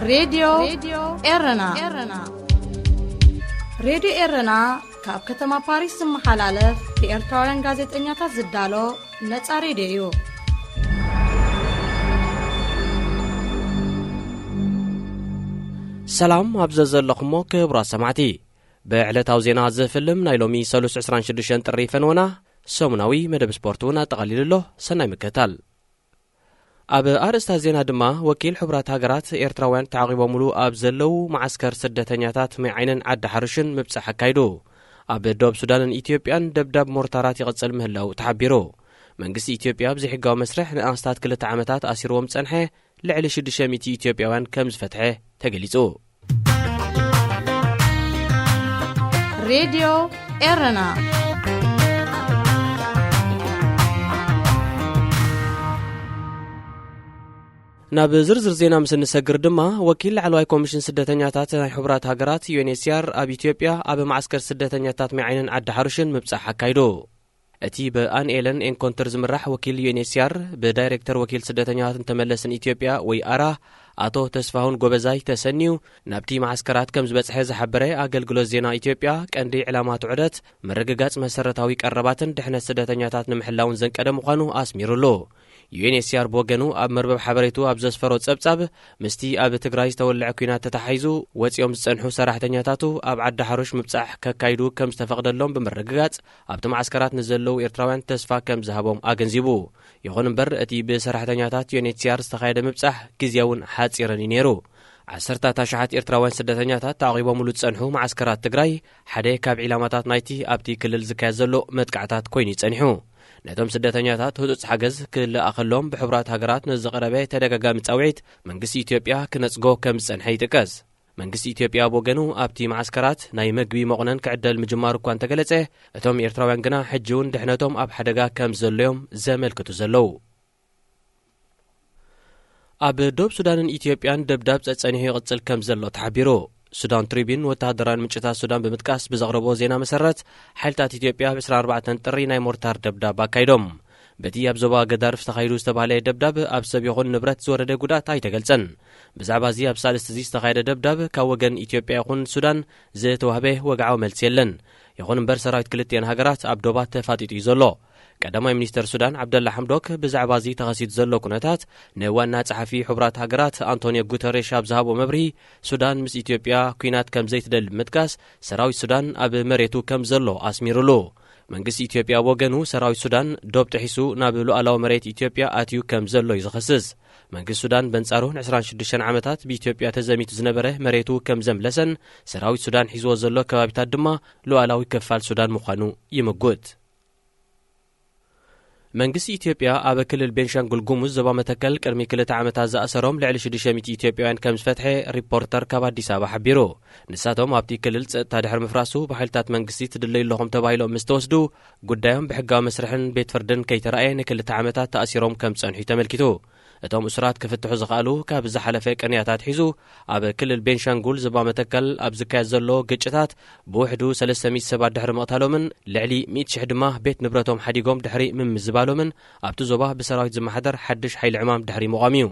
ሬድዮ ኤረና። ሬድዮ ኤረና ካብ ከተማ ፓሪስ ዝመሓላለፍ ብኤርትራውያን ጋዜጠኛታት ዝዳሎ ነጻ ሬድዮ እዩ። ሰላም ኣብ ዘዘለኹሞ ክቡራት ሰማዕቲ። ብዕለታዊ ዜና ዝፍልም ናይ ሎሚ ሰሉስ ዕስራን ሽዱሽተን ጥሪ ፈንወና ሰሙናዊ መደብ ስፖርት እውን ኣጠቓሊሉ ኣሎ። ሰናይ ምክትታል። ኣብ ኣርእስታት ዜና ድማ፣ ወኪል ሕቡራት ሃገራት ኤርትራውያን ተዓቒቦምሉ ኣብ ዘለዉ መዓስከር ስደተኛታት ማይ ዓይንን ዓዲ ሓሩሽን ምብጻሕ ኣካይዱ። ኣብ ዶብ ሱዳንን ኢትዮጵያን ደብዳብ ሞርታራት ይቕጽል ምህላው ተሓቢሩ። መንግስቲ ኢትዮጵያ ብዘይሕጋዊ መስርሕ ንኣስታት ክልተ ዓመታት ኣሲርዎም ዝጸንሐ ልዕሊ ሽዱሽተ ሚእቲ ኢትዮጵያውያን ከም ዝፈትሐ ተገሊጹ። ሬድዮ ኤረና። ናብ ዝርዝር ዜና ምስ እንሰግር ድማ፣ ወኪል ላዕለዋይ ኮሚሽን ስደተኛታት ናይ ሕቡራት ሃገራት፣ ዩ ኤን ኤች ሲ ኣር፣ ኣብ ኢትዮጵያ ኣብ ማዕስከር ስደተኛታት ማይ ዓይንን ዓዲ ሓሩሽን ምብጻሕ ኣካይዱ። እቲ ብኣንኤለን ኤንኮንተር ዝምራሕ ወኪል ዩ ኤን ኤች ሲ ኣር፣ ብዳይሬክተር ወኪል ስደተኛታትን ተመለስን ኢትዮጵያ ወይ ኣራ፣ ኣቶ ተስፋሁን ጎበዛይ ተሰንዩ፣ ናብቲ መዓስከራት ከም ዝበጽሐ ዝሓበረ ኣገልግሎት ዜና ኢትዮጵያ፣ ቀንዲ ዕላማ እቲ ዑደት ምርግጋጽ መሰረታዊ ቀረባትን ድሕነት ስደተኛታት ንምሕላውን ዘንቀደ ምዃኑ ኣስሚሩሉ። ዩ ኤን ኤች ሲ ኣር ብወገኑ ኣብ መርበብ ሓበሬቱ ኣብ ዘስፈሮ ጸብጻብ፣ ምስቲ ኣብ ትግራይ ዝተወልዐ ኲናት ተተሓሒዙ ወጺኦም ዝጸንሑ ሰራሕተኛታቱ ኣብ ዓዲ ሓሩሽ ምብጻሕ ከካይዱ ከም ዝተፈቕደሎም ብምርግጋጽ፣ ኣብቲ መዓስከራት ንዘለዉ ኤርትራውያን ተስፋ ከም ዝሃቦም ኣገንዚቡ። ይኹን እምበር፣ እቲ ብሰራሕተኛታት ዩ ኤን ኤች ሲ ኣር ዝተኻየደ ምብጻሕ ግዜያውን ሓጺርን እዩ ነይሩ። ዓሰርታት ኣሽሓት ኤርትራውያን ስደተኛታት ተዓቒቦምሉ ዝጸንሑ መዓስከራት ትግራይ ሓደ ካብ ዒላማታት ናይቲ ኣብቲ ክልል ዝካየድ ዘሎ መጥቃዕታት ኮይኑ እዩ ጸኒሑ። ነቶም ስደተኛታት ህጹጽ ሓገዝ ክለኣኸሎም ብሕቡራት ሃገራት ንዝቐረበ ተደጋጋሚ ጻውዒት፣ መንግስቲ ኢትዮጵያ ክነጽጎ ከም ዝጸንሐ ይጥቀስ። መንግስቲ ኢትዮጵያ ብወገኑ ኣብቲ መዓስከራት ናይ መግቢ መቑነን ክዕደል ምጅማሩ እኳ እንተገለጸ፣ እቶም ኤርትራውያን ግና ሕጂ እውን ድሕነቶም ኣብ ሓደጋ ከም ዘሎ'ዮም ዘመልክቱ ዘለዉ። ኣብ ዶብ ሱዳንን ኢትዮጵያን ደብዳብ ጸጸኒሑ ይቕጽል ከም ዘሎ ተሓቢሩ። ሱዳን ትሪቢን ወተሃደራውያን ምንጭታት ሱዳን ብምጥቃስ ብዘቕረቦ ዜና መሰረት፣ ሓይልታት ኢትዮጵያ ኣብ ዕስራን ኣርባዕተን ጥሪ ናይ ሞርታር ደብዳብ ኣካይዶም። በቲ ኣብ ዞባ ገዳርፍ ተኻይዱ ዝተባህለ ደብዳብ ኣብ ሰብ ይኹን ንብረት ዝወረደ ጉድኣት ኣይተገልጸን። ብዛዕባ እዚ ኣብ ሳልስቲ እዚ ዝተኻየደ ደብዳብ ካብ ወገን ኢትዮጵያ ይኹን ሱዳን ዝተዋህበ ወግዓዊ መልሲ የለን። ይኹን እምበር ሰራዊት ክልቲኤን ሃገራት ኣብ ዶባት ተፋጢጡ እዩ ዘሎ። ቀዳማይ ሚኒስተር ሱዳን ዓብደላ ሓምዶክ ብዛዕባ እዚ ተኸሲቱ ዘሎ ኩነታት ንዋና ጸሓፊ ሕቡራት ሃገራት ኣንቶኒዮ ጉተሬሽ ኣብ ዝሃቦ መብርሂ፣ ሱዳን ምስ ኢትዮጵያ ኲናት ከም ዘይትደሊ ብምጥቃስ፣ ሰራዊት ሱዳን ኣብ መሬቱ ከም ዘሎ ኣስሚሩሉ። መንግስቲ ኢትዮጵያ ብወገኑ፣ ሰራዊት ሱዳን ዶብ ጥሒሱ ናብ ሉዓላዊ መሬት ኢትዮጵያ ኣትዩ ከም ዘሎ እዩ ዝኸስስ። መንግስቲ ሱዳን በንጻሩ ንዕስራን ሽዱሽተን ዓመታት ብኢትዮጵያ ተዘሚቱ ዝነበረ መሬቱ ከም ዘምለሰን፣ ሰራዊት ሱዳን ሒዝዎ ዘሎ ከባቢታት ድማ ሉዓላዊ ክፋል ሱዳን ምዃኑ ይምጉት። መንግስቲ ኢትዮጵያ ኣብ ክልል ቤንሻንጉል ጉሙዝ ዞባ መተከል ቅድሚ ክልተ ዓመታት ዝኣሰሮም ልዕሊ ሽዱሽተ ሚእቲ ኢትዮጵያውያን ከም ዝፈትሐ ሪፖርተር ካብ ኣዲስ ኣበባ ሓቢሩ። ንሳቶም ኣብቲ ክልል ጸጥታ ድሕሪ ምፍራሱ ብሓይልታት መንግስቲ ትድለዩ ኣለኹም ተባሂሎም ምስ ተወስዱ፣ ጉዳዮም ብሕጋዊ መስርሕን ቤት ፍርድን ከይተራእየ ንክልተ ዓመታት ተኣሲሮም ከም ዝጸንሑ እዩ ተመልኪቱ። እቶም እሱራት ክፍትሑ ዝኸኣሉ ካብ ዝሓለፈ ቅንያታት ሒዙ ኣብ ክልል ቤንሻንጉል ዞባ መተከል ኣብ ዝካየድ ዘሎ ግጭታት ብውሕዱ ሰለስተ ሚእቲ ሰባት ድሕሪ ምቕታሎምን ልዕሊ ሚእቲ ሽሕ ድማ ቤት ንብረቶም ሓዲጎም ድሕሪ ምምዝባሎምን ኣብቲ ዞባ ብሰራዊት ዝመሓደር ሓድሽ ሓይሊ ዕማም ድሕሪ ምቋም እዩ።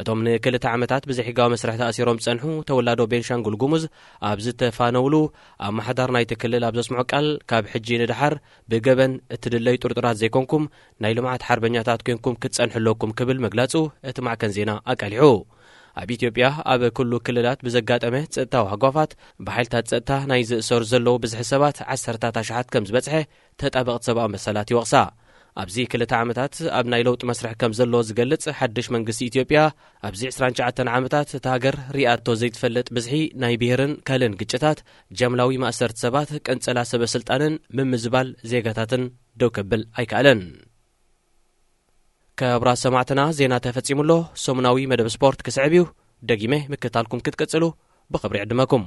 እቶም ንክልተ ዓመታት ብዘይሕጋዊ መስርሕ ተኣሲሮም ዝጸንሑ ተወላዶ ቤንሻንጉል ጉሙዝ ኣብ ዝተፋነውሉ፣ ኣመሓዳር ናይቲ ክልል ኣብ ዘስምዖ ቃል፣ ካብ ሕጂ ንደሓር ብገበን እትድለዩ ጥርጡራት ዘይኮንኩም፣ ናይ ልምዓት ሓርበኛታት ኮንኩም ክትጸንሑ ኣለኩም ክብል መግላጹ እቲ ማዕከን ዜና ኣቃሊሑ። ኣብ ኢትዮጵያ ኣብ ኩሉ ክልላት ብዘጋጠመ ጸጥታዊ ሃጓፋት ብሓይልታት ጸጥታ ናይ ዝእሰሩ ዘለዉ ብዝሒ ሰባት ዓሰርታት ኣሽሓት ከም ዝበጽሐ ተጣበቕቲ ሰብኣዊ መሰላት ይወቕሳ። ኣብዚ ክልተ ዓመታት ኣብ ናይ ለውጢ መስርሕ ከም ዘሎ ዝገልጽ ሓድሽ መንግስቲ ኢትዮጵያ፣ ኣብዚ ዕስራን ትሽዓተን ዓመታት እታ ሃገር ሪኣቶ ዘይትፈልጥ ብዝሒ ናይ ብሄርን ካልእን ግጭታት፣ ጃምላዊ ማእሰርቲ ሰባት፣ ቅንጸላ ሰበ ስልጣንን ምምዝባል ዜጋታትን ደው ከብል ኣይከኣለን። ክቡራት ሰማዕትና፣ ዜና ተፈጺሙ ኣሎ። ሰሙናዊ መደብ ስፖርት ክስዕብ እዩ። ደጊመ ምክታልኩም ክትቅጽሉ ብኽብሪ ዕድመኩም።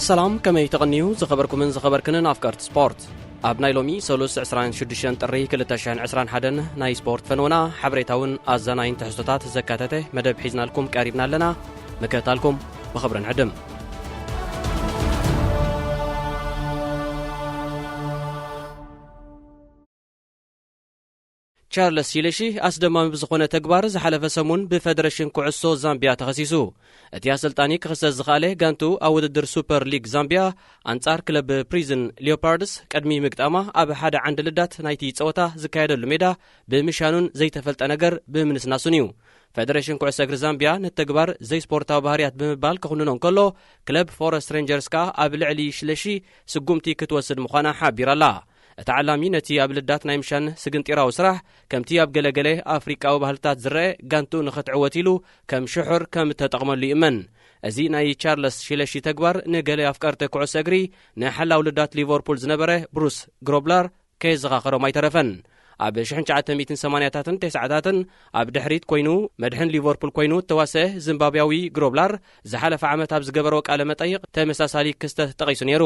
ሰላም፣ ከመይ ተቐንዩ ዝኸበርኩምን ዝኸበርክንን ኣፍቀርቲ ስፖርት? ኣብ ናይ ሎሚ ሰሉስ ዕስራን ሽዱሽተን ጥሪ ክልተ ሽሕን ዕስራን ሓደን ናይ ስፖርት ፈንወና ሓበሬታውን ኣዛናይን ትሕዝቶታት ዘካተተ መደብ ሒዝናልኩም ቀሪብና ኣለና። ምክትታልኩም ብኽብሪ ንዕድም። ቻርለስ ሺለሺ ኣስደማሚ ብዝኾነ ተግባር ዝሓለፈ ሰሙን ብፈደረሽን ኩዕሶ ዛምቢያ ተኸሲሱ። እቲ ኣሰልጣኒ ክኽሰስ ዝኸኣለ ጋንቱ ኣብ ውድድር ሱፐር ሊግ ዛምቢያ ኣንጻር ክለብ ፕሪዝን ሊዮፓርድስ ቅድሚ ምግጣማ ኣብ ሓደ ዓንዲ ልዳት ናይቲ ጸወታ ዝካየደሉ ሜዳ ብምሻኑን ዘይተፈልጠ ነገር ብምንስናሱን እዩ። ፈደረሽን ኩዕሶ እግሪ ዛምቢያ ነቲ ተግባር ዘይስፖርታዊ ባህርያት ብምባል ክኹንኖ እንከሎ፣ ክለብ ፎረስት ሬንጀርስ ከኣ ኣብ ልዕሊ ሽለሺ ስጉምቲ ክትወስድ ምዃና ሓቢራ ኣላ። እቲ ዓላሚ ነቲ ኣብ ልዳት ናይ ምሻን ስግንጢራዊ ስራሕ፣ ከምቲ ኣብ ገለገለ ኣፍሪቃዊ ባህልታት ዝረአ፣ ጋንቱ ንኽትዕወት ኢሉ ከም ሽሑር ከም እተጠቕመሉ ይእመን። እዚ ናይ ቻርለስ ሺለሺ ተግባር ንገለ ኣፍቀርቲ ኩዕሶ እግሪ፣ ንሓላው ልዳት ሊቨርፑል ዝነበረ ብሩስ ግሮብላር ከየዘኻኸሮም ኣይተረፈን። ኣብ ሽሕን ትሽዓተ ሚእትን ሰማንያታትን ተስዓታትን ኣብ ድሕሪት ኮይኑ መድሕን ሊቨርፑል ኮይኑ እተዋሰአ ዚምባብያዊ ግሮብላር ዝሓለፈ ዓመት ኣብ ዝገበሮ ቃለ መጠይቕ ተመሳሳሊ ክስተት ጠቒሱ ነይሩ።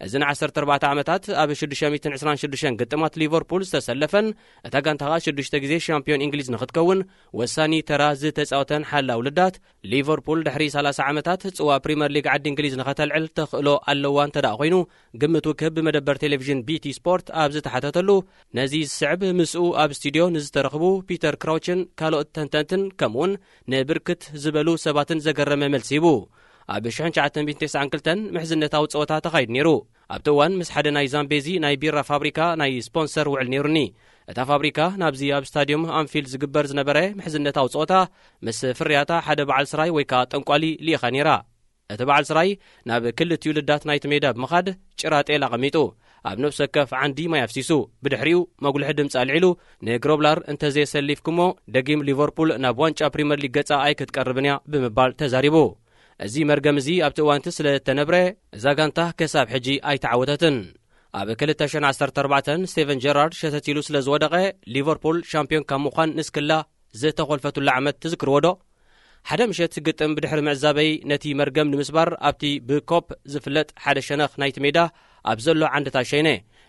እዚ ንዓሰርተ ኣርባዕተ ዓመታት ኣብ ሽዱሽተ ሚእትን ዕስራን ሽዱሽተን ግጥማት ሊቨርፑል ዝተሰለፈን እታ ጋንታ ኸኣ ሽዱሽተ ግዜ ሻምፒዮን እንግሊዝ ንኽትከውን ወሳኒ ተራ ዝተጻወተን ሓላው ልዳት፣ ሊቨርፑል ድሕሪ ሰላሳ ዓመታት ጽዋ ፕሪምየር ሊግ ዓዲ እንግሊዝ ንኸተልዕል ተኽእሎ ኣለዋ እንተ ደኣ ኮይኑ፣ ግምቱ ክህብ ብመደበር ቴሌቪዥን ቢቲ ስፖርት ኣብ ዝተሓተተሉ፣ ነዚ ዝስዕብ ምስኡ ኣብ ስቱድዮ ንዝተረኽቡ ፒተር ክራውችን ካልኦት ተንተንትን ከምኡውን ንብርክት ዝበሉ ሰባትን ዘገረመ መልሲ ሂቡ። ኣብ ሽሕን ትሽዓተ ሚእትን ተስዓን ክልተን ምሕዝነታዊ ጸወታ ተኻይዱ ነይሩ። ኣብቲ እዋን ምስ ሓደ ናይ ዛምቤዚ ናይ ቢራ ፋብሪካ ናይ ስፖንሰር ውዕል ነይሩኒ። እታ ፋብሪካ ናብዚ ኣብ ስታድዮም ኣንፊልድ ዝግበር ዝነበረ ምሕዝነታዊ ጸወታ ምስ ፍርያታ ሓደ በዓል ስራይ ወይ ከኣ ጠንቋሊ ልኢኻ ነይራ። እቲ በዓል ስራይ ናብ ክልቲኡ ልዳት ናይቲ ሜዳ ብምኻድ ጭራ ጤል ኣቐሚጡ፣ ኣብ ነፍሲ ወከፍ ዓንዲ ማይ ኣፍሲሱ፣ ብድሕሪኡ መጉልሒ ድምጺ ኣልዒሉ፣ ንግሮብላር እንተዘየሰሊፍኩሞ፣ ደጊም ሊቨርፑል ናብ ዋንጫ ፕሪምየር ሊግ ገጻ ኣይክትቀርብን እያ ብምባል ተዛሪቡ። እዚ መርገም እዚ ኣብቲ እዋን እቲ ስለ እተነብረ፣ እዛ ጋንታ ከሳብ ሕጂ ኣይተዓወተትን። ኣብ ክልተ ሽሕን ዓሰርተ ኣርባዕተን ስቴቨን ጀራርድ ሸተት ኢሉ ስለ ዝወደቐ፣ ሊቨርፑል ሻምፒዮን ካብ ምዃን ንስክላ ዝተኾልፈቱላ ዓመት ትዝክርዎ ዶ? ሓደ ምሸት ግጥም ብድሕሪ ምዕዛበይ፣ ነቲ መርገም ንምስባር ኣብቲ ብኮፕ ዝፍለጥ ሓደ ሸነኽ ናይቲ ሜዳ ኣብ ዘሎ ዓንድታት ሸይነ።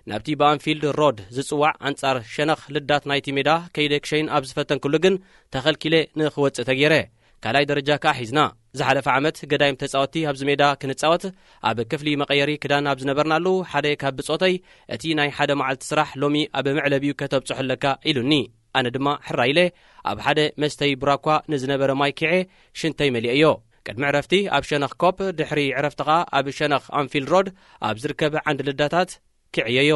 ናብቲ ብኣንፊልድ ሮድ ዝጽዋዕ ኣንጻር ሸነኽ ልዳት ናይቲ ሜዳ ከይደ ክሸይን ኣብ ዝፈተንኩሉ ግን ተኸልኪለ ንኽወጽእ ተገይረ። ካልኣይ ደረጃ ከኣ ሒዝና። ዝሓለፈ ዓመት ገዳይም ተጻወትቲ ኣብዚ ሜዳ ክንጻወት ኣብ ክፍሊ መቐየሪ ክዳን ኣብ ዝነበርናሉ ሓደ ካብ ብጾተይ፣ "እቲ ናይ ሓደ መዓልቲ ስራሕ ሎሚ ኣብ መዕለቢኡ ከተብጽሖ ኣለካ" ኢሉኒ። ኣነ ድማ ሕራይ ኢለ ኣብ ሓደ መስተይ ብራኳ ንዝነበረ ማይ ኪዐ ሽንተይ መሊአዮ። ቅድሚ ዕረፍቲ ኣብ ሸነኽ ኮፕ፣ ድሕሪ ዕረፍቲ ኸኣ ኣብ ሸነኽ ኣንፊልድ ሮድ ኣብ ዝርከብ ዓንዲ ልዳታት ኪዐየዮ።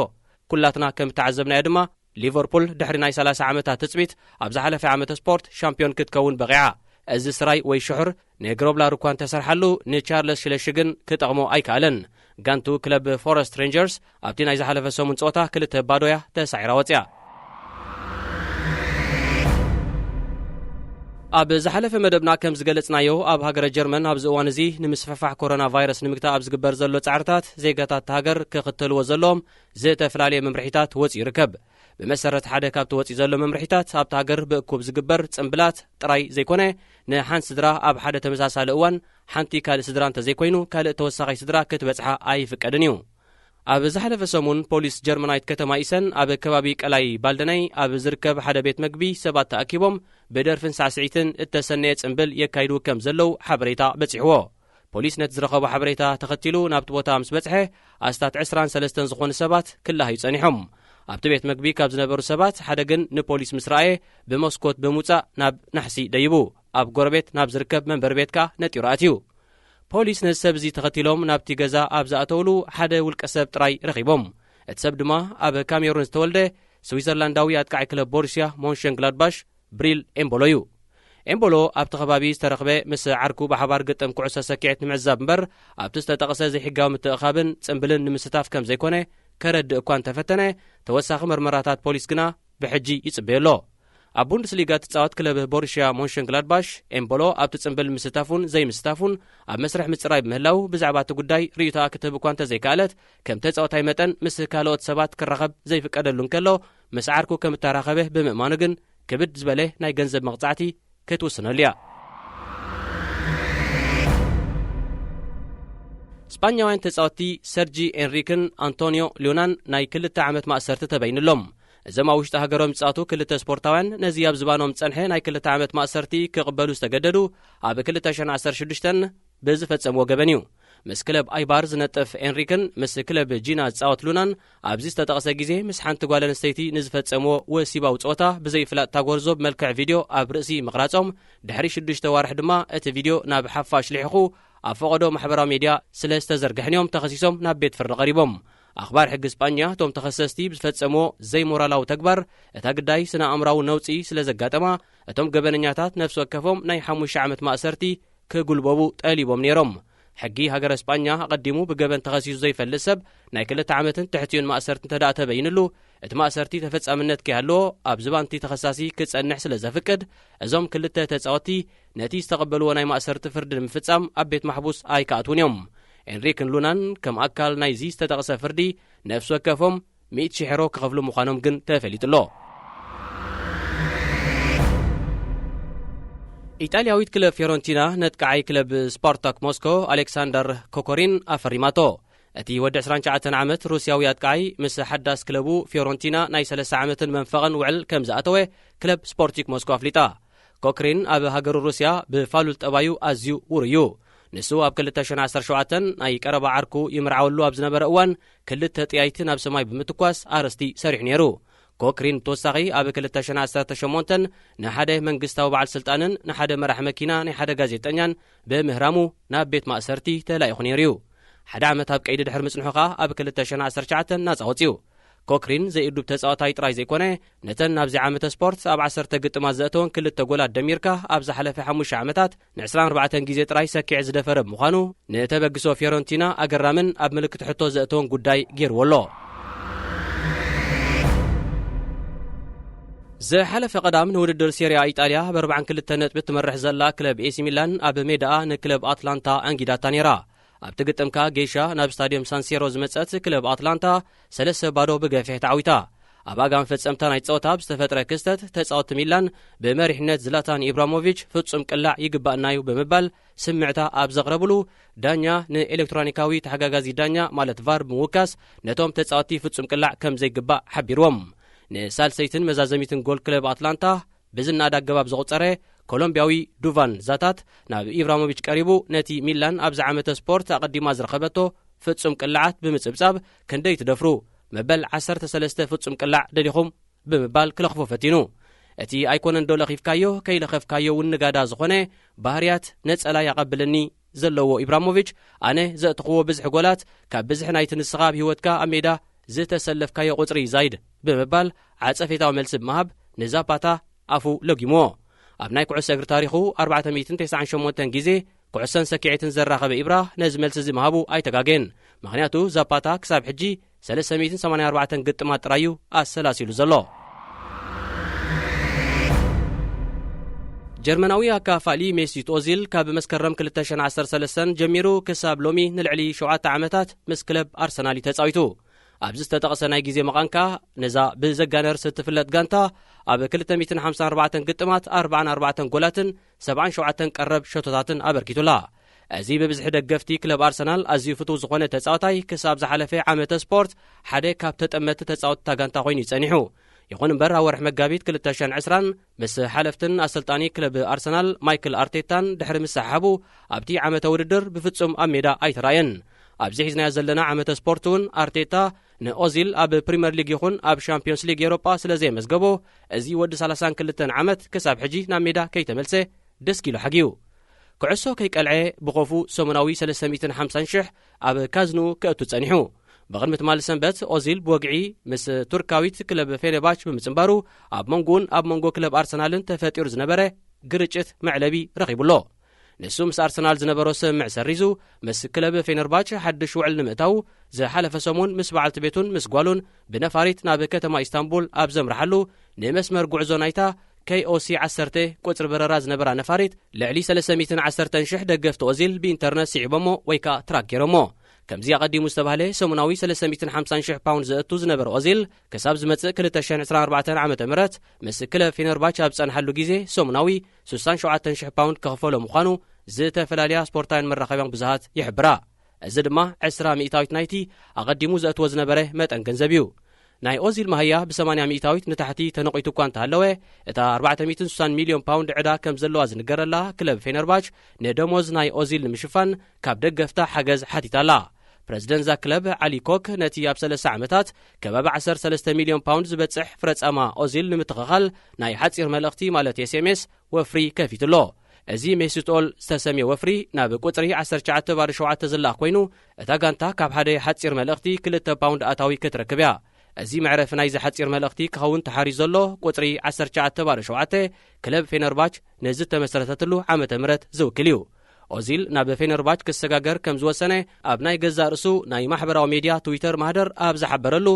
ኩላትና ከም እተዓዘብናዮ ድማ፣ ሊቨርፑል ድሕሪ ናይ ሰላሳ ዓመታት ትጽቢት ኣብ ዝሓለፈ ዓመተ ስፖርት ሻምፒዮን ክትከውን በቒዓ። እዚ ስራይ ወይ ሽሑር ንግሮብላር እኳ እንተሰርሓሉ፣ ንቻርለስ ሽለሺ ግን ክጠቕሞ ኣይከኣለን። ጋንቱ ክለብ ፎረስት ሬንጀርስ ኣብቲ ናይ ዝሓለፈ ሰሙን ጸወታ ክልተ ባዶ እያ ተሳዒራ ወጺኣ። ኣብ ዝሓለፈ መደብና ከም ዝገለጽናዮ፣ ኣብ ሃገረ ጀርመን ኣብዚ እዋን እዚ ንምስፍሕፋሕ ኮሮና ቫይረስ ንምግታእ ኣብ ዝግበር ዘሎ ጻዕርታት፣ ዜጋታት እታ ሃገር ክኽተልዎ ዘለዎም ዝተፈላለየ መምርሒታት ወጺኡ ይርከብ። ብመሰረት ሓደ ካብቲ ወጺኡ ዘሎ መምርሒታት፣ ኣብታ ሃገር ብእኩብ ዝግበር ጽምብላት ጥራይ ዘይኮነ፣ ንሓንቲ ስድራ ኣብ ሓደ ተመሳሳሊ እዋን ሓንቲ ካልእ ስድራ እንተዘይኮይኑ፣ ካልእ ተወሳኺ ስድራ ክትበጽሓ ኣይፍቀድን እዩ። ኣብ ዝሓለፈ ሰሙን፣ ፖሊስ ጀርመናዊት ከተማ ኢሰን ኣብ ከባቢ ቀላይ ባልደናይ ኣብ ዝርከብ ሓደ ቤት መግቢ ሰባት ተኣኪቦም ብደርፍን ሳዕስዒትን እተሰነየ ጽምብል የካይዱ ከም ዘለዉ ሓበሬታ በጺሕዎ። ፖሊስ ነቲ ዝረኸቦ ሓበሬታ ተኸቲሉ ናብቲ ቦታ ምስ በጽሐ፣ ኣስታት ዕስራን ሰለስተን ዝኾኑ ሰባት ክለሃዩ ጸኒሖም። ኣብቲ ቤት መግቢ ካብ ዝነበሩ ሰባት ሓደ ግን ንፖሊስ ምስ ረኣየ፣ ብመስኮት ብምውጻእ ናብ ናሕሲ ደይቡ፣ ኣብ ጎረቤት ናብ ዝርከብ መንበሪ ቤት ከኣ ነጢሩ ኣትዩ። ፖሊስ ነዚ ሰብ እዚ ተኸቲሎም ናብቲ ገዛ ኣብ ዝኣተውሉ ሓደ ውልቀ ሰብ ጥራይ ረኺቦም። እቲ ሰብ ድማ ኣብ ካሜሩን ዝተወልደ ስዊዘርላንዳዊ ኣጥቃዒ ክለብ ቦሩስያ ሞንሸንግላድባሽ ብሪል ኤምቦሎ እዩ። ኤምቦሎ ኣብቲ ከባቢ ዝተረኽበ ምስ ዓርኩ ብሓባር ግጥም ኩዕሶ ሰኪዐት ንምዕዛብ እምበር ኣብቲ ዝተጠቕሰ ዘይሕጋዊ ምትእኻብን ጽምብልን ንምስታፍ ከም ዘይኮነ ከረድእ እኳ እንተፈተነ፣ ተወሳኺ መርመራታት ፖሊስ ግና ብሕጂ ይጽበዮ ኣሎ። ኣብ ቡንደስሊጋ ትጻወት ክለብ ቦሩስያ ሞንሸንግላድባሽ፣ ኤምቦሎ ኣብቲ ጽምብል ምስታፉን ዘይምስታፉን ኣብ መስርሕ ምጽራይ ብምህላው፣ ብዛዕባ እቲ ጉዳይ ርእይቶኣ ክትህብ እኳ እንተዘይከኣለት፣ ከም ተጻዋታይ መጠን ምስ ካልኦት ሰባት ክራኸብ ዘይፍቀደሉ እንከሎ፣ ምስ ዓርኩ ከም እተራኸበ ብምእማኑ ግን፣ ክብድ ዝበለ ናይ ገንዘብ መቕጻዕቲ ክትውስነሉ እያ። ስጳኛውያን ተጻወትቲ ሰርጂ ኤንሪክን ኣንቶኒዮ ሉናን ናይ ክልተ ዓመት ማእሰርቲ ተበይንሎም። እዞም ኣብ ውሽጢ ሃገሮም ዝጻወቱ ክልተ ስፖርታውያን ነዚ ኣብ ዝባኖም ዝጸንሐ ናይ ክልተ ዓመት ማእሰርቲ ክቕበሉ ዝተገደዱ ኣብ ክልተ ሽሕን ዓሰርተ ሽዱሽተን ብዝፈጸምዎ ገበን እዩ። ምስ ክለብ ኣይባር ዝነጥፍ ኤንሪክን ምስ ክለብ ጂና ዝጻወት ሉናን ኣብዚ ዝተጠቕሰ ግዜ ምስ ሓንቲ ጓል ኣንስተይቲ ንዝፈጸምዎ ወሲባዊ ጸወታ ብዘይፍላጥ ታጎርዞ ብመልክዕ ቪድዮ ኣብ ርእሲ ምቕራጾም ድሕሪ ሽዱሽተ ዋርሕ ድማ እቲ ቪድዮ ናብ ሓፋሽ ልሒኹ ኣብ ፈቐዶ ማሕበራዊ ሜድያ ስለ ዝተዘርግሐን እዮም ተኸሲሶም ናብ ቤት ፍርዲ ቀሪቦም። ኣኽባር ሕጊ ስጳኛ እቶም ተኸሰስቲ ብዝፈጸምዎ ዘይሞራላዊ ተግባር እታ ግዳይ ስነ ኣእምራዊ ነውጺ ስለ ዘጋጠማ እቶም ገበነኛታት ነፍሲ ወከፎም ናይ ሓሙሽተ ዓመት ማእሰርቲ ክጉልበቡ ጠሊቦም ነይሮም። ሕጊ ሃገረ ስጳኛ ኣቐዲሙ ብገበን ተኸሲሱ ዘይፈልጥ ሰብ ናይ ክልተ ዓመትን ትሕቲኡን ማእሰርቲ እንተ ደኣ ተበይንሉ እቲ ማእሰርቲ ተፈጻምነት ከይሃለዎ ኣብ ዝባንቲ ተኸሳሲ ክጸንሕ ስለ ዘፍቅድ እዞም ክልተ ተጻወትቲ ነቲ ዝተቐበልዎ ናይ ማእሰርቲ ፍርዲ ንምፍጻም ኣብ ቤት ማሕቡስ ኣይከኣትዉን እዮም። ኤንሪክን ሉናን ከም ኣካል ናይዚ ዝተጠቕሰ ፍርዲ ነፍሲ ወከፎም ሚእቲ ሽሕ ዩሮ ክኸፍሉ ምዃኖም ግን ተፈሊጡ ኣሎ። ኢጣልያዊት ክለብ ፊዮረንቲና ነጥቃዓይ ክለብ ስፓርታክ ሞስኮ ኣሌክሳንደር ኮኮሪን ኣፈሪማቶ። እቲ ወዲ ዕስራን ትሽዓተን ዓመት ሩስያዊ ኣጥቃዓይ ምስ ሓዳስ ክለቡ ፊዮረንቲና ናይ ሰለስተ ዓመትን መንፈቕን ውዕል ከም ዝኣተወ ክለብ ስፖርቲክ ሞስኮ ኣፍሊጣ። ኮክሪን ኣብ ሃገሩ ሩስያ ብፋሉል ጠባዩ ኣዝዩ ውሩይ እዩ። ንሱ ኣብ ክልተ ሽሕን ዓሰርተ ሸውዓተን ናይ ቀረባ ዓርኩ ይምርዓወሉ ኣብ ዝነበረ እዋን ክልተ ጥያይቲ ናብ ሰማይ ብምትኳስ ኣርእስቲ ሰሪሑ ነይሩ። ኮክሪን ብተወሳኺ ኣብ ክልተ ሽሕን ዓሰርተ ሸሞንተን ንሓደ መንግስታዊ በዓል ስልጣንን ንሓደ መራሕ መኪና ናይ ሓደ ጋዜጠኛን ብምህራሙ ናብ ቤት ማእሰርቲ ተላኢኹ ነይሩ እዩ። ሓደ ዓመት ኣብ ቀይዲ ድሕሪ ምጽንሑ ከኣ ኣብ ክልተ ሽሕን ዓሰርተ ትሽዓተን ናጻ ወጺኡ። ኮክሪን ዘይእዱብ ተጻዋታይ ጥራይ ዘይኮነ፣ ነተን ናብዚ ዓመተ ስፖርት ኣብ ዓሰርተ ግጥማት ዘእተወን ክልተ ጎላት ደሚርካ ኣብ ዝሓለፈ ሓሙሽተ ዓመታት ንዕስራን ኣርባዕተን ግዜ ጥራይ ሰኪዐ ዝደፈረ ብምዃኑ፣ ንተበግሶ ፊዮረንቲና ኣገራምን ኣብ ምልክት ሕቶ ዘእተወን ጉዳይ ገይርዎ ኣሎ። ዝሓለፈ ቀዳም ንውድድር ሴሪያ ኢጣልያ ብ ኣርባዓን ክልተ ነጥቢ ትመርሕ ዘላ ክለብ ኤሲ ሚላን ኣብ ሜዳኣ ንክለብ ኣትላንታ ኣንጊዳታ ነይራ። ኣብቲ ግጥም ከኣ ጌሻ ናብ ስታድዮም ሳንሴሮ ዝመጸት ክለብ ኣትላንታ ሰለስተ ባዶ ብገፊሕ ተዓዊታ። ኣብ ኣጋ መፈጸምታ ናይ ጸወታ ብዝተፈጥረ ክስተት ተጻወቲ ሚላን ብመሪሕነት ዝላታን ኢብራሞቪች ፍጹም ቅላዕ ይግባእናዩ ብምባል ስምዕታ ኣብ ዘቕረብሉ ዳኛ ንኤሌክትሮኒካዊ ተሓጋጋዚ ዳኛ ማለት ቫር ብምውካስ ነቶም ተጻወቲ ፍጹም ቅላዕ ከም ዘይግባእ ሓቢርዎም። ንሳልሰይትን መዛዘሚትን ጎል ክለብ ኣትላንታ ብዝናድ ኣገባብ ዘቑጸረ ኮሎምብያዊ ዱቫን ዛታት ናብ ኢብራሞቪች ቀሪቡ ነቲ ሚላን ኣብዚ ዓመተ ስፖርት ኣቐዲማ ዝረኸበቶ ፍጹም ቅላዓት ብምጽብጻብ ክንደይ ትደፍሩ መበል ዓሰርተ ሰለስተ ፍጹም ቅላዕ ደሊኹም ብምባል ክለኽፎ ፈቲኑ። እቲ ኣይኮነን ዶ ለኺፍካዮ ከይለኸፍካዮ እውን ንጋዳ ዝኾነ ባህርያት ነጸላ ያቐብለኒ ዘለዎ ኢብራሞቪች ኣነ ዘእትኽዎ ብዝሒ ጎላት ካብ ብዝሒ ናይቲ ንስኻ ኣብ ህይወትካ ኣብ ሜዳ ዝተሰለፍካዮ ቁጽሪ ይዛይድ ብምባል ዓጸፌታዊ መልሲ ብምሃብ ንዛፓታ ኣፉ ለጊምዎ። ኣብ ናይ ኩዕሶ እግሪ ታሪኹ ኣርባዕተ ሚእትን ተስዓን ሸሞንተን ግዜ ኩዕሶን ሰኪዔትን ዘራኸበ ኢብራ ነዚ መልሲ እዚ ምሃቡ ኣይተጋገየን። ምኽንያቱ ዛፓታ ክሳብ ሕጂ ሰለስተ ሚእትን ሰማንያን ኣርባዕተን ግጥማት ጥራይ እዩ ኣሰላሲሉ ዘሎ። ጀርመናዊ ኣካፋሊ ሜሲት ኦዚል ካብ መስከረም ክልተ ሽሕን ዓሰርተ ሰለስተን ጀሚሩ ክሳብ ሎሚ ንልዕሊ ሸውዓተ ዓመታት ምስ ክለብ ኣርሰናል እዩ ተጻዊቱ። ኣብዚ ዝተጠቕሰ ናይ ግዜ መቓን ከኣ ነዛ ብዘጋነርስ እትፍለጥ ጋንታ ኣብ ክልተ ሚእትን ሓምሳን ኣርባዕተን ግጥማት ኣርባዓን ኣርባዕተን ጎላትን ሰብዓን ሸውዓተን ቀረብ ሸቶታትን ኣበርኪቱላ። እዚ ብብዝሒ ደገፍቲ ክለብ ኣርሰናል ኣዝዩ ፍቱው ዝኾነ ተጻዋታይ ክሳብ ዝሓለፈ ዓመተ ስፖርት ሓደ ካብ ተጠመቲ ተጻወትታ ጋንታ ኮይኑ እዩ ጸኒሑ። ይኹን እምበር ኣብ ወርሒ መጋቢት ክልተ ሽሕን ዕስራን ምስ ሓለፍትን ኣሰልጣኒ ክለብ ኣርሰናል ማይክል ኣርቴታን ድሕሪ ምስሕሓቡ ኣብቲ ዓመተ ውድድር ብፍጹም ኣብ ሜዳ ኣይተራእየን። ኣብዚ ሒዝናዮ ዘለና ዓመተ ስፖርት እውን ኣርቴታ ንኦዚል ኣብ ፕሪምየር ሊግ ይኹን ኣብ ሻምፒዮንስ ሊግ ኤውሮጳ ስለ ዘየመዝገቦ እዚ ወዲ ሰላሳን ክልተን ዓመት ክሳብ ሕጂ ናብ ሜዳ ከይተመልሰ ደስኪሉ ሓግዩ። ኩዕሶ ከይቀልዐ ብኾፉ ሰሙናዊ ሰለስተ ሚእትን ሓምሳን ሽሕ ኣብ ካዝንኡ ከእቱ ጸኒሑ። ብቕድሚ ትማሊ ሰንበት ኦዚል ብወግዒ ምስ ቱርካዊት ክለብ ፌነባች ብምጽንባሩ ኣብ መንጎኡን ኣብ መንጎ ክለብ ኣርሰናልን ተፈጢሩ ዝነበረ ግርጭት መዕለቢ ረኺቡ ኣሎ። ንሱ ምስ ኣርሰናል ዝነበሮ ስምምዕ ሰሪዙ ምስ ክለብ ፌነርባች ሓድሽ ውዕል ንምእታዉ ዝሓለፈ ሰሙን ምስ በዓልቲ ቤቱን ምስ ጓሉን ብነፋሪት ናብ ከተማ ኢስታንቡል ኣብ ዘምርሓሉ ንመስመር ጉዕዞ ናይታ ኬኦሲ ዓሰርተ ቁጽሪ በረራ ዝነበራ ነፋሪት ልዕሊ ሰለስተ ሚእትን ዓሰርተን ሽሕ ደገፍቲ ኦዚል ብኢንተርነት ስዒቦሞ ወይ ከኣ ትራክ ገይሮሞ። ከምዚ ኣቐዲሙ ዝተባህለ ሰሙናዊ ሰለስተ ሚእትን ሓምሳን ሽሕ ፓውንድ ዘእቱ ዝነበረ ኦዚል ክሳብ ዝመጽእ ክልተ ሽሕን ዕስራን ኣርባዕተን ዓመተ ምህረት ምስ ክለብ ፌነርባች ኣብ ዝጸንሓሉ ግዜ ሰሙናዊ ስሳን ሸውዓተን ሽሕ ፓውንድ ክኽፈሎ ምዃኑ ዝተፈላለያ ስፖርታውያን መራኸቢያን ብዙሃት ይሕብራ። እዚ ድማ ዕስራ ሚእታዊት ናይቲ ኣቐዲሙ ዘእትዎ ዝነበረ መጠን ገንዘብ እዩ። ናይ ኦዚል ማህያ ብ80 ሚእታዊት ንታሕቲ ተነቒቱ እኳ እንተሃለወ፣ እታ ኣርባዕተ ሚእትን ስሳን ሚልዮን ፓውንድ ዕዳ ከም ዘለዋ ዝንገረላ ክለብ ፌነርባች፣ ንደሞዝ ናይ ኦዚል ንምሽፋን ካብ ደገፍታ ሓገዝ ሓቲታ ኣላ። ፕረዚደንት እዛ ክለብ ዓሊ ኮክ ነቲ ኣብ ሰለስተ ዓመታት ከባቢ ዓሰርተ ሰለስተ ሚልዮን ፓውንድ ዝበጽሕ ፍረጻማ ኦዚል ንምትኽኻል ናይ ሓጺር መልእኽቲ ማለት ኤስኤምኤስ ወፍሪ ከፊቱ ኣሎ። እዚ ሜሱት ኦል ዝተሰምየ ወፍሪ ናብ ቁጽሪ ዓሰርተ ትሽዓተ ባዶ ሸውዓተ ዝለኣኽ ኮይኑ፣ እታ ጋንታ ካብ ሓደ ሓጺር መልእኽቲ ክልተ ፓውንድ ኣታዊ ክትረክብ እያ። እዚ መዕረፊ ናይዚ ሓጺር መልእኽቲ ክኸውን ተሓሪዩ ዘሎ ቁጽሪ ዓሰርተ ትሽዓተ ባዶ ሸውዓተ ክለብ ፌነርባች ንዝተመሰረተትሉ ዓመተ ምህረት ዝውክል እዩ። ኦዚል ናብ ፌነርባች ክሰጋገር ከም ዝወሰነ ኣብ ናይ ገዛእ ርእሱ ናይ ማሕበራዊ ሜድያ ትዊተር ማህደር ኣብ ዝሓበረሉ፣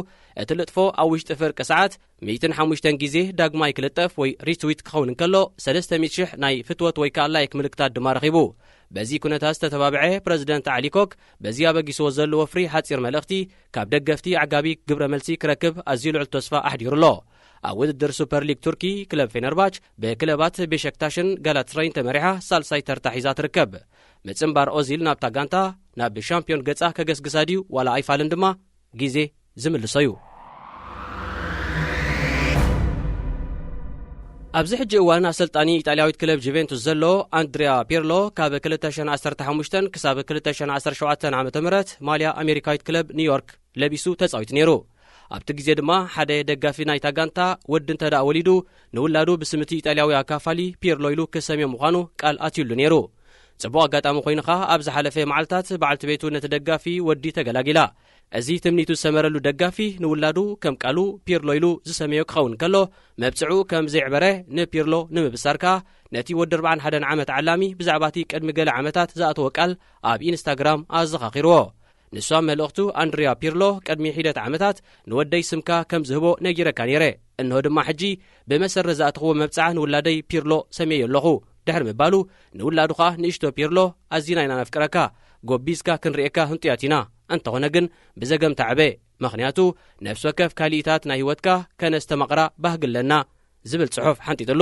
እቲ ልጥፎ ኣብ ውሽጢ ፍርቂ ሰዓት ሚእትን ሓሙሽተን ግዜ ዳግማይ ክልጠፍ ወይ ሪትዊት ክኸውን እንከሎ፣ ሰለስተ ሚእቲ ሽሕ ናይ ፍትወት ወይ ከኣ ላይክ ምልክታት ድማ ረኺቡ። በዚ ኩነታት ዝተተባብዐ ፕረዚደንት ዓሊ ኮክ፣ በዚ ኣበጊስዎ ዘሎ ወፍሪ ሓጺር መልእኽቲ ካብ ደገፍቲ ኣዕጋቢ ግብረ መልሲ ክረክብ ኣዝዩ ልዑል ተስፋ ኣሕዲሩ ኣሎ። ኣብ ውድድር ሱፐር ሊግ ቱርኪ፣ ክለብ ፌነርባች ብክለባት ቤሸክታሽን ጋላትስራይን ተመሪሓ ሳልሳይ ተርታ ሒዛ ትርከብ። ምጽንባር ኦዚል ናብታ ጋንታ ናብ ሻምፒዮን ገጻ ከገስግሳ ድዩ ዋላ ኣይፋልን ድማ ግዜ ዝምልሶ እዩ። ኣብዚ ሕጂ እዋን ኣሰልጣኒ ኢጣልያዊት ክለብ ጁቬንቱስ ዘሎ ኣንድሪያ ፒርሎ፣ ካብ ክልተ ሽሕን ዓሰርተ ሓሙሽተን ክሳብ ክልተ ሽሕን ዓሰርተ ሸውዓተን ዓመተ ምህረት ማልያ ኣሜሪካዊት ክለብ ኒውዮርክ ለቢሱ ተጻዊቱ ነይሩ። ኣብቲ ግዜ ድማ ሓደ ደጋፊ ናይታ ጋንታ ወዲ እንተ ደኣ ወሊዱ፣ ንውላዱ ብስም እቲ ኢጣልያዊ ኣካፋሊ ፒርሎ ኢሉ ክሰምዮ ምዃኑ ቃል ኣትዩሉ ነይሩ። ጽቡቕ ኣጋጣሚ ኮይኑ ኸኣ፣ ኣብ ዝሓለፈ መዓልታት በዓልቲ ቤቱ ነቲ ደጋፊ ወዲ ተገላጊላ። እዚ ትምኒቱ ዝሰመረሉ ደጋፊ፣ ንውላዱ ከም ቃሉ ፒርሎ ኢሉ ዝሰመዮ ክኸውን ከሎ፣ መብጽዑ ከም ዘይዕበረ ንፒርሎ ንምብሳር ከኣ፣ ነቲ ወዲ ኣርብዓን ሓደን ዓመት ዓላሚ ብዛዕባ እቲ ቅድሚ ገለ ዓመታት ዝኣተዎ ቃል ኣብ ኢንስታግራም ኣዘኻኺርዎ። ንሱ ኣብ መልእኽቱ፣ ኣንድሪያ ፒርሎ፣ ቅድሚ ሒደት ዓመታት ንወደይ ስምካ ከም ዝህቦ ነጊረካ ነይረ። እንሆ ድማ ሕጂ ብመሰረት ዝኣተኽዎ መብጽዓ ንውላደይ ፒርሎ ሰምየዮ ኣለኹ፣ ድሕሪ ምባሉ፣ ንውላዱ ኸኣ፣ ንእሽቶ ፒርሎ፣ ኣዚና ኢና ነፍቅረካ፣ ጎቢዝካ ክንርእየካ ህንጡያት ኢና። እንተኾነ ግን ብዘገምታ ዕበ፣ ምኽንያቱ ነፍሲ ወከፍ ካሊኢታት ናይ ህይወትካ ከነስተማቕራ ባህጊ ኣለና ዝብል ጽሑፍ ሓንጢጡሉ።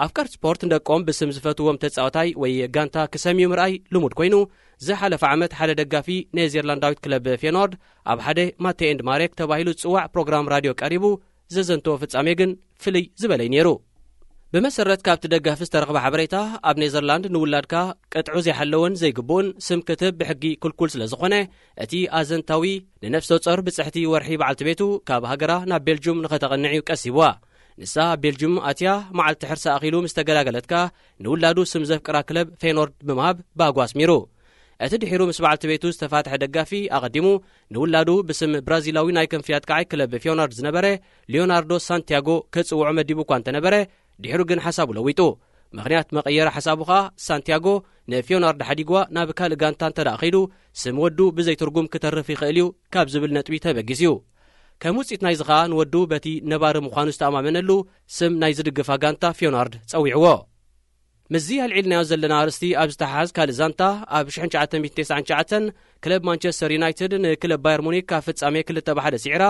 ኣፍቀርቲ ስፖርት ንደቆም ብስም ዝፈትዎም ተጻዋታይ ወይ ጋንታ ክሰምዩ ምርኣይ ልሙድ ኮይኑ፣ ዝሓለፈ ዓመት ሓደ ደጋፊ ኔዘርላንዳዊት ክለብ ፌኖርድ ኣብ ሓደ ማቴ ኤንድ ማሬክ ተባሂሉ ዝጽዋዕ ፕሮግራም ራድዮ ቀሪቡ ዘዘንተዎ ፍጻሜ ግን ፍልይ ዝበለ እዩ ነይሩ። ብመሰረት ካብቲ ደጋፊ ዝተረኽበ ሓበሬታ፣ ኣብ ኔዘርላንድ ንውላድካ ቅጥዑ ዘይሓለወን ዘይግብኡን ስም ክትህብ ብሕጊ ክልኩል ስለ ዝኾነ፣ እቲ ኣዘንታዊ ንነፍሰ ጾር ብጽሕቲ ወርሒ በዓልቲ ቤቱ ካብ ሃገራ ናብ ቤልጁም ንኸተቕንዕ እዩ ቀሲብዋ። ንሳ ኣብ ቤልጁም ኣትያ መዓልቲ ሕርሳ ኣኺሉ ምስ ተገላገለት ከኣ፣ ንውላዱ ስም ዘፍቅራ ክለብ ፌኖርድ ብምሃብ ባህጉ ኣስሚሩ። እቲ ድሒሩ ምስ በዓልቲ ቤቱ ዝተፋትሐ ደጋፊ፣ ኣቐዲሙ ንውላዱ ብስም ብራዚላዊ ናይ ክንፊ ኣጥቃዓይ ክለብ ፌኖርድ ዝነበረ ሊዮናርዶ ሳንቲያጎ ክጽውዖ መዲቡ እኳ እንተነበረ፣ ድሒሩ ግን ሓሳቡ ለዊጡ። ምኽንያት መቐየሪ ሓሳቡ ኸኣ፣ ሳንቲያጎ ንፊዮናርዶ ሓዲግዋ ናብ ካልእ ጋንታ እንተ ደኣ ኸይዱ፣ ስም ወዱ ብዘይ ትርጉም ክተርፍ ይኽእል እዩ ካብ ዝብል ነጥቢ ተበጊሱ እዩ። ከም ውጽኢት ናይዚ ኸኣ፣ ንወዱ በቲ ነባሪ ምዃኑ ዝተኣማመነሉ ስም ናይ ዝድግፋ ጋንታ ፊዮናርድ ጸዊዕዎ። ምስዚ ኣልዒልናዮ ዘለና ኣርእስቲ ኣብ ዝተሓሓዝ ካልእ ዛንታ፣ ኣብ ሽሕን ትሽዓተ ሚእትን ተስዓን ትሽዓተን ክለብ ማንቸስተር ዩናይትድ ንክለብ ባየር ሙኒክ ካብ ፍጻሜ ክልተ ብ ሓደ ስዒራ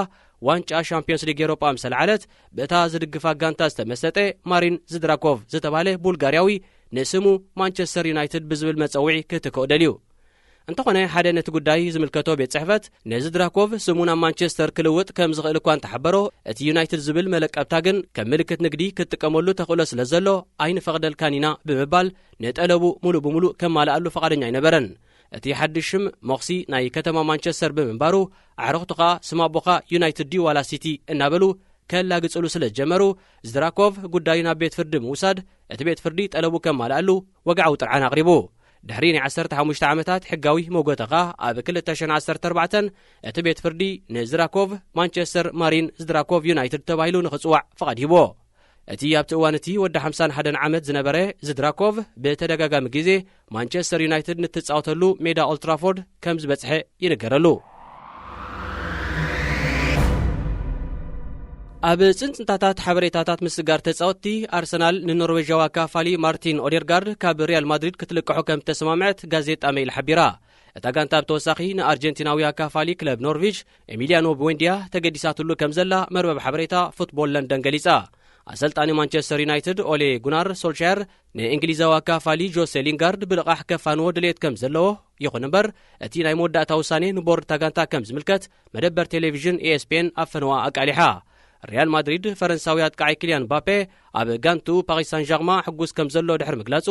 ዋንጫ ሻምፒዮንስ ሊግ ኤውሮጳ ምስ ኣልዓለት፣ ብእታ ዝድግፋ ጋንታ ዝተመሰጠ ማሪን ዝድራኮቭ ዝተባህለ ቡልጋርያዊ ንስሙ ማንቸስተር ዩናይትድ ብዝብል መጸውዒ ክትክኦ ደልዩ። እንተኾነ፣ ሓደ ነቲ ጉዳይ ዝምልከቶ ቤት ጽሕፈት፣ ንዝድራኮቭ ስሙ ናብ ማንቸስተር ክልውጥ ከም ዝኽእል እኳ እንተሓበሮ፣ እቲ ዩናይትድ ዝብል መለቀብታ ግን ከም ምልክት ንግዲ ክትጥቀመሉ ተኽእሎ ስለ ዘሎ፣ ኣይንፈቕደልካን ኢና ብምባል፣ ንጠለቡ ሙሉእ ብሙሉእ ከማልኣሉ ፍቓደኛ ኣይነበረን። እቲ ሓድሽ ሽም ሞኽሲ ናይ ከተማ ማንቸስተር ብምንባሩ፣ ኣዕሩኽቱ ኸኣ ስም ኣቦኻ ዩናይትድ ድዩ ዋላ ሲቲ እናበሉ ከላግጽሉ ስለ ዝጀመሩ፣ ዝድራኮቭ ጉዳዩ ናብ ቤት ፍርዲ ምውሳድ፣ እቲ ቤት ፍርዲ ጠለቡ ከማልኣሉ ወግዓዊ ጥርዓን ኣቕሪቡ። ድሕሪ ናይ ዓሰርተ ሓሙሽተ ዓመታት ሕጋዊ መጎተ ኸኣ፣ ኣብ ክልተ ሽሕን ዓሰርተ ኣርባዕተን እቲ ቤት ፍርዲ ንዝድራኮቭ ማንቸስተር ማሪን ዝድራኮቭ ዩናይትድ ተባሂሉ ንኽጽዋዕ ፍቓድ ሂብዎ። እቲ ኣብቲ እዋን እቲ ወዲ ሓምሳን ሓደን ዓመት ዝነበረ ዝድራኮቭ፣ ብተደጋጋሚ ግዜ ማንቸስተር ዩናይትድ ንትጻወተሉ ሜዳ ኦልትራፎርድ ከም ዝበጽሐ ይንገረሉ። ኣብ ጽንጽንታታት ሓበሬታታት ምስጋር ተጻወትቲ፣ ኣርሰናል ንኖርዌጃዊ ኣካፋሊ ማርቲን ኦዴርጋርድ ካብ ሪያል ማድሪድ ክትልቅሖ ከም እተሰማምዐት ጋዜጣ ሜይል ሓቢራ። እታ ጋንታ ብተወሳኺ ንኣርጀንቲናዊ ኣካፋሊ ክለብ ኖርቪች ኤሚልያኖ ቡዌንድያ ተገዲሳትሉ ከም ዘላ መርበብ ሓበሬታ ፉትቦል ለንደን ገሊጻ። ኣሰልጣኒ ማንቸስተር ዩናይትድ ኦሌ ጉናር ሶልሻየር ንእንግሊዛዊ ኣካፋሊ ጆሴ ሊንጋርድ ብልቓሕ ከፋንዎ ድልየት ከም ዘለዎ፣ ይኹን እምበር እቲ ናይ መወዳእታ ውሳኔ ንቦርድ እታ ጋንታ ከም ዝምልከት መደበር ቴሌቪዥን E S P N ኣብ ፈነዋ ኣቃሊሓ። ሪያል ማድሪድ ፈረንሳዊ ኣጥቃዓይ ኪልያን ምባፔ ኣብ ጋንቱ ፓሪስ ሳን ዣርማ ሕጉስ ከም ዘሎ ድሕሪ ምግላጹ፣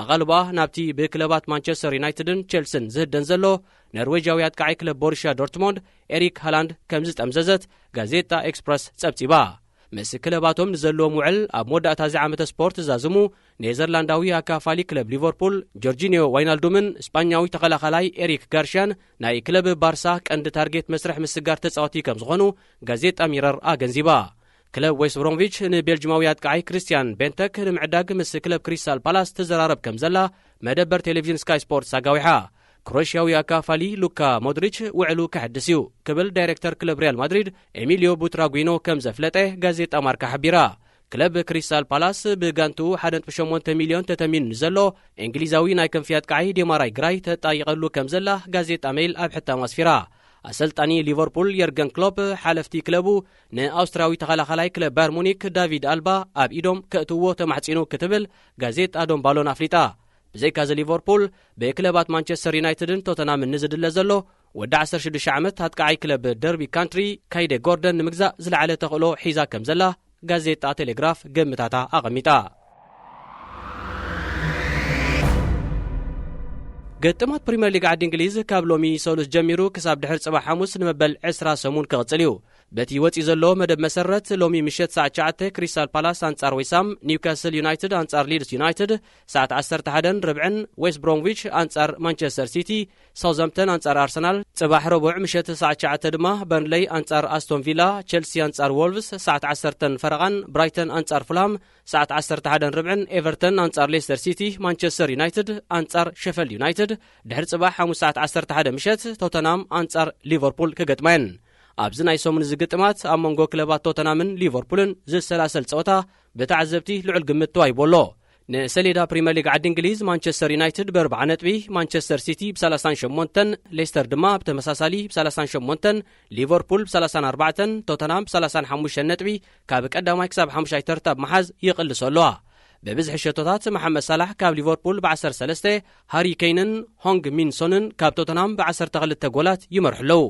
ኣቓልባ ናብቲ ብክለባት ማንቸስተር ዩናይትድን ቸልስን ዝህደን ዘሎ ኖርዌጃዊ ኣጥቃዓይ ክለብ ቦሩሽያ ዶርትሞንድ ኤሪክ ሃላንድ ከም ዝጠምዘዘት ጋዜጣ ኤክስፕረስ ጸብጺባ። ምስ ክለባቶም ንዘለዎም ውዕል ኣብ መወዳእታ እዚ ዓመተ ስፖርት ዝዛዝሙ ኔዘርላንዳዊ ኣካፋሊ ክለብ ሊቨርፑል ጆርጂኒዮ ዋይናልዱምን ስጳኛዊ ተኸላኻላይ ኤሪክ ጋርሽያን ናይ ክለብ ባርሳ ቀንዲ ታርጌት መስርሕ ምስጋር ተጻወቲ ከም ዝኾኑ ጋዜጣ ሚረር ኣገንዚባ። ክለብ ዌስት ብሮምቪች ንቤልጅማዊ ኣጥቃዓይ ክሪስቲያን ቤንተክ ንምዕዳግ ምስ ክለብ ክሪስታል ፓላስ ትዘራረብ ከም ዘላ መደበር ቴሌቪዥን ስካይ ስፖርትስ ኣጋዊሓ። ክሮሽያዊ ኣካፋሊ ሉካ ሞድሪች ውዕሉ ከሐድስ እዩ ክብል ዳይሬክተር ክለብ ሪያል ማድሪድ ኤሚሊዮ ቡትራጉኖ ከም ዘፍለጠ ጋዜጣ ማርካ ሓቢራ። ክለብ ክሪስታል ፓላስ ብጋንቱ ሓደ ነጥቢ ሸሞንተ ሚልዮን ተተሚኑ ንዘሎ እንግሊዛዊ ናይ ክንፊ ኣጥቃዓይ ዴማራይ ግራይ ተጣይቐሉ ከም ዘላ ጋዜጣ ሜይል ኣብ ሕታም ኣስፊራ። ኣሰልጣኒ ሊቨርፑል የርገን ክሎፕ ሓለፍቲ ክለቡ ንኣውስትርያዊ ተኸላኻላይ ክለብ ባየር ሙኒክ ዳቪድ ኣልባ ኣብ ኢዶም ከእትዎ ተማሕጺኑ ክትብል ጋዜጣ ዶን ባሎን ኣፍሊጣ። ብዘይካዚ ሊቨርፑል ብክለባት ማንቸስተር ዩናይትድን ቶተናምን ንዝድለ ዘሎ ወዲ ዓሰርተ ሽዱሽተ ዓመት ኣጥቃዓይ ክለብ ደርቢ ካንትሪ ካይደ ጎርደን ንምግዛእ ዝለዓለ ተኽእሎ ሒዛ ከም ዘላ ጋዜጣ ቴሌግራፍ ግምታታ ኣቐሚጣ። ግጥማት ፕሪምየር ሊግ ዓዲ እንግሊዝ ካብ ሎሚ ሰሉስ ጀሚሩ ክሳብ ድሕር ጽባሕ ሓሙስ ንመበል ዕስራ ሰሙን ክቕጽል እዩ። በቲ ወጺኡ ዘሎ መደብ መሰረት ሎሚ ምሸት ሰዓት ትሽዓተ ክሪስታል ፓላስ ኣንጻር ዌስሃም፣ ኒውካስል ዩናይትድ ኣንጻር ሊድስ ዩናይትድ፣ ሰዓት ዓሰርተ ሓደን ርብዕን ዌስት ብሮምዊች ኣንጻር ማንቸስተር ሲቲ፣ ሳውዝሃምፕተን ኣንጻር ኣርሰናል፣ ጽባሕ ረቡዕ ምሸት ሰዓት ትሽዓተ ድማ በርንለይ ኣንጻር ኣስቶን ቪላ፣ ቸልሲ ኣንጻር ዎልቭስ፣ ሰዓት ዓሰርተን ፈረቓን ብራይተን ኣንጻር ፉልሃም፣ ሰዓት ዓሰርተ ሓደን ርብዕን ኤቨርተን ኣንጻር ሌስተር ሲቲ፣ ማንቸስተር ዩናይትድ ኣንጻር ሸፈልድ ዩናይትድ፣ ድሕሪ ጽባሕ ሓሙስ ሰዓት ዓሰርተ ሓደ ምሸት ቶተናም ኣንጻር ሊቨርፑል ክገጥማ እየን። ኣብዚ ናይ ሰሙን እዚ ግጥማት ኣብ መንጎ ክለባት ቶተናምን ሊቨርፑልን ዝሰላሰል ጸወታ ብተዓዘብቲ ልዑል ግምት ተዋሂቡ ኣሎ። ንሰሌዳ ፕሪምየር ሊግ ዓዲ እንግሊዝ ማንቸስተር ዩናይትድ ብኣርብዓ ነጥቢ፣ ማንቸስተር ሲቲ ብሰላሳን ሸሞንተን፣ ሌስተር ድማ ብተመሳሳሊ ብሰላሳን ሸሞንተን፣ ሊቨርፑል ብሰላሳን ኣርባዕተን፣ ቶተናም ብሰላሳን ሓሙሽተን ነጥቢ ካብ ቀዳማይ ክሳብ ሓሙሻይ ተርታ ብምሓዝ ይቕልሶ ኣለዋ። ብብዝሒ ሸቶታት መሓመድ ሳላሕ ካብ ሊቨርፑል ብዓሰርተ ሰለስተ፣ ሃሪ ኬይንን ሆንግ ሚንሶንን ካብ ቶተናም ብዓሰርተ ክልተ ጎላት ይመርሑ ኣለዉ።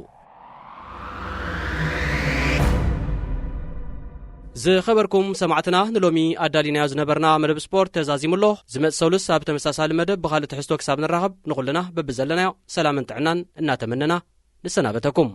ዝኸበርኩም ሰማዕትና፣ ንሎሚ ኣዳሊናዮ ዝነበርና መደብ ስፖርት ተዛዚሙ ኣሎ። ዝመጽእ ሰሉስ ኣብ ተመሳሳሊ መደብ ብኻልእ ትሕዝቶ ክሳብ ንራኸብ፣ ንኹልና በብዘለናዮ ሰላምን ጥዕናን እናተመነና ንሰናበተኩም።